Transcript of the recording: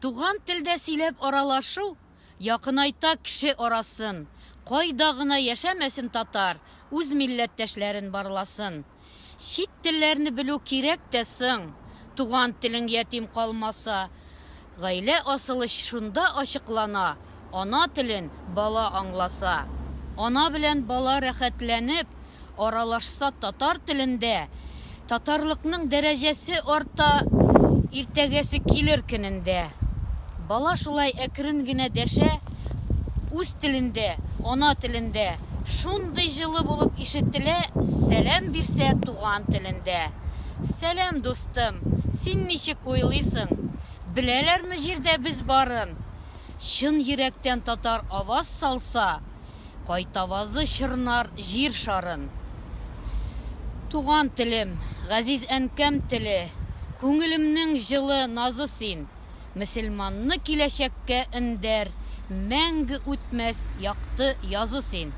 Туган телдә сөйләп аралашу якынайта кеше арасын. Кайда гына яшәмәсен татар, үз милләттәшләрен барласын. Чит телләрне белү кирәк тә соң, туган телең ятим калмаса. Гаилә асылы шунда ачыклана, ана телен бала аңласа. Ана белән бала рәхәтләнеп аралашса татар телендә, татарлыкның дәрәҗәсе арта иртәгәсе килер көнендә. Бала шулай әкрен генә дәшә үз телендә, ана телендә. Шундый җылы булып ишетелә, сәлам бирсә туган телендә. Сәлам, дустым, син ничек уйлыйсың? Беләләрме җирдә без барын? Чын йөрәктән татар аваз салса, кайтавазы чорнар җир шарын. Туган телем, газиз әнкәм теле, күңелемнең җылы назы син. Мөселманны киләчәккә өндәр, мәңге үтмәс якты язы син.